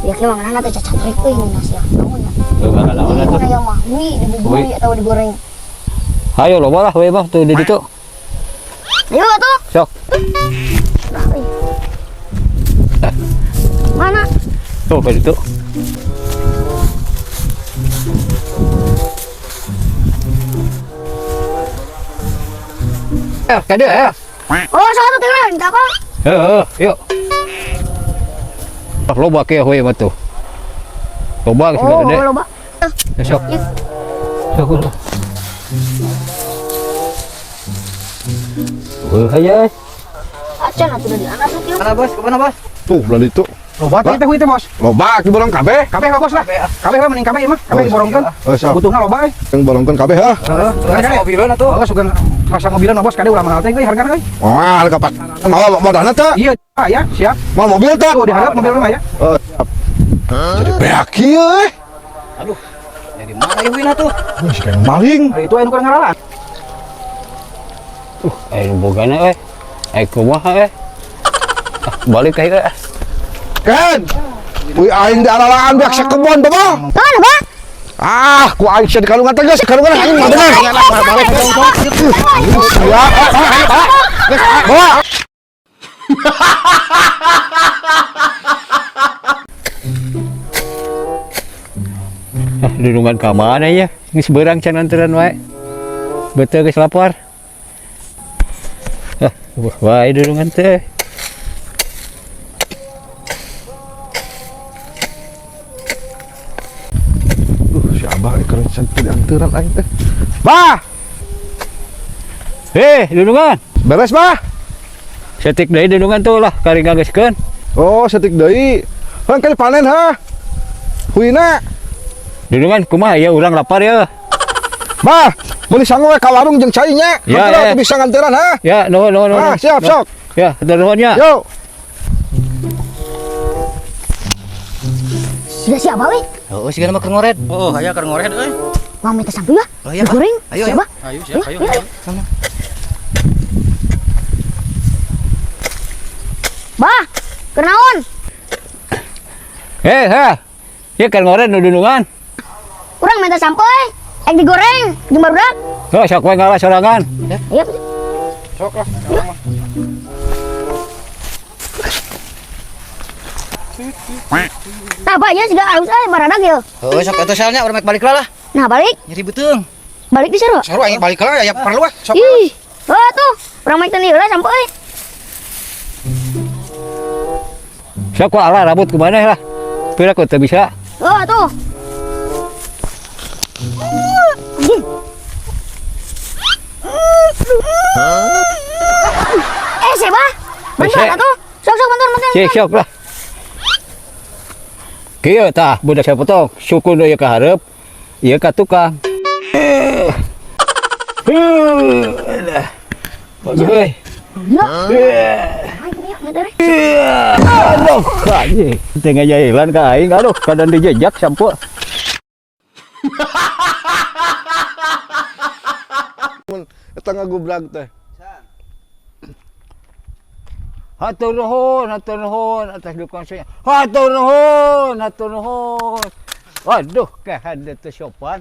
Biaknya mah ngeunah teh cacatrik euy ngeunah sia. Naon nya? Enggak naon atuh. Aya mah mie dibubui atau digoreng. Hayo loba lah we mah tuh di ditu. Ayo atuh. Sok. Nah, euy. Mana? Tuh ka ditu. Eh, kade eh. Oh, sok atuh teh minta apa? Heeh, yuk. Ah, loba kieu we mah tuh. Loba geus Oh, gede. loba. Ya, sok. Sok. Sok. Wah, hayo. Acan atuh dari anak tuh kieu. Mana bos? Kemana bos? Tuh, belah ditu. Loba teh teh teh bos. Loba diborong kabeh. Kabeh mah bos lah. Kabeh mah mending kabeh ieu mah. Kabeh diborongkeun. Oh, sok. Butuhna loba euy. Yang borongkeun kabeh ha. Heeh. Rasa mobilan atuh. Oh, sugan rasa mobilan mah bos kade ulah mahal teh euy hargana euy. Wah, harga pas. Mau modalna teh? Iya, ah, ya, siap. Mau mobil teh? Tuh diharap mobil mah ya. Oh, siap. Jadi beak kieu euy. Aduh. Jadi mana ieu wina tuh? Wih, kayak maling. Hari itu anu kurang ngaralan. Eh, bogana eh. Eh, kumaha eh. Ah, balik ka ieu. Ken. Wih, aing di alalaan beak sakebon bapak. Mana, Bang? Ah, ku aing sia di kalungan teh geus, kalungan aing mah bener. Balik. Ya, bawa. Ah, dudungan ka mana ya? Geus beurang can anteran wae. Betul geus lapar. Ah, wae dudungan teh. Si Abah eh, keren cantik dianteran aing teh. Bah, Hei, dudungan. beres bah. Setik deui dudungan tuh lah, kari ngageuskeun. Oh, setik deui. Heuh kali panen ha. Huina. Dudungan kumaha ya urang lapar ya. Bah, meuli sangu we ka warung jeung cai nya. Ya, Hampura ya. atuh bisa nganteran ha. Ya, nuhun nuhun nuhun. Ah, siap, Nuhun. sok. Ya, nuhun ya. Yo. Sudah siap, we? Oh, sigana mah keur ngored. Oh, aya keur ngored euy. Mau minta sampai ya? Oh, iya, Digoreng. Ayo, Siap, ayo. Bah? Ayo, siap, ayo. Ayo. Sana. Bah, kenaon? Hei, heh. Ya keur ngored nu dudungan. Urang minta sampai, ek digoreng, jeung barudak. Tuh, sok we ngalah sorangan. Ayo. Sok lah. Tah, Pak, ya siga alus euy baradak ya. Oh, sok atuh salnya urang balik lah. Nah, balik. Nyeri beuteung. Balik di sarua. Saru aing balik lah ya perlu ah. Sok. Ih, oh tuh, urang mah teu heula sampai euy. Sok ku ala rambut kumaneh lah. Pira ku teu bisa. Oh tuh. Eh, siapa? Bantuan Eh, atuh. Sok sok bantuan bantuan. Cik, sok lah. Kieu tah budak sapotong, suku nu ieu ka hareup, ieu ka tukang. Eh. Heuh. Bagus euy. Ya. Ayo, Aduh, anjing. Teu ngajailan ka aing, aduh, kadang dijejak sampo. Eta ngagublag teh. Hatur nuhun, hatur nuhun atas dukungan saya. Hatur nuhun, hatur nuhun. Waduh, kahan teu sopan.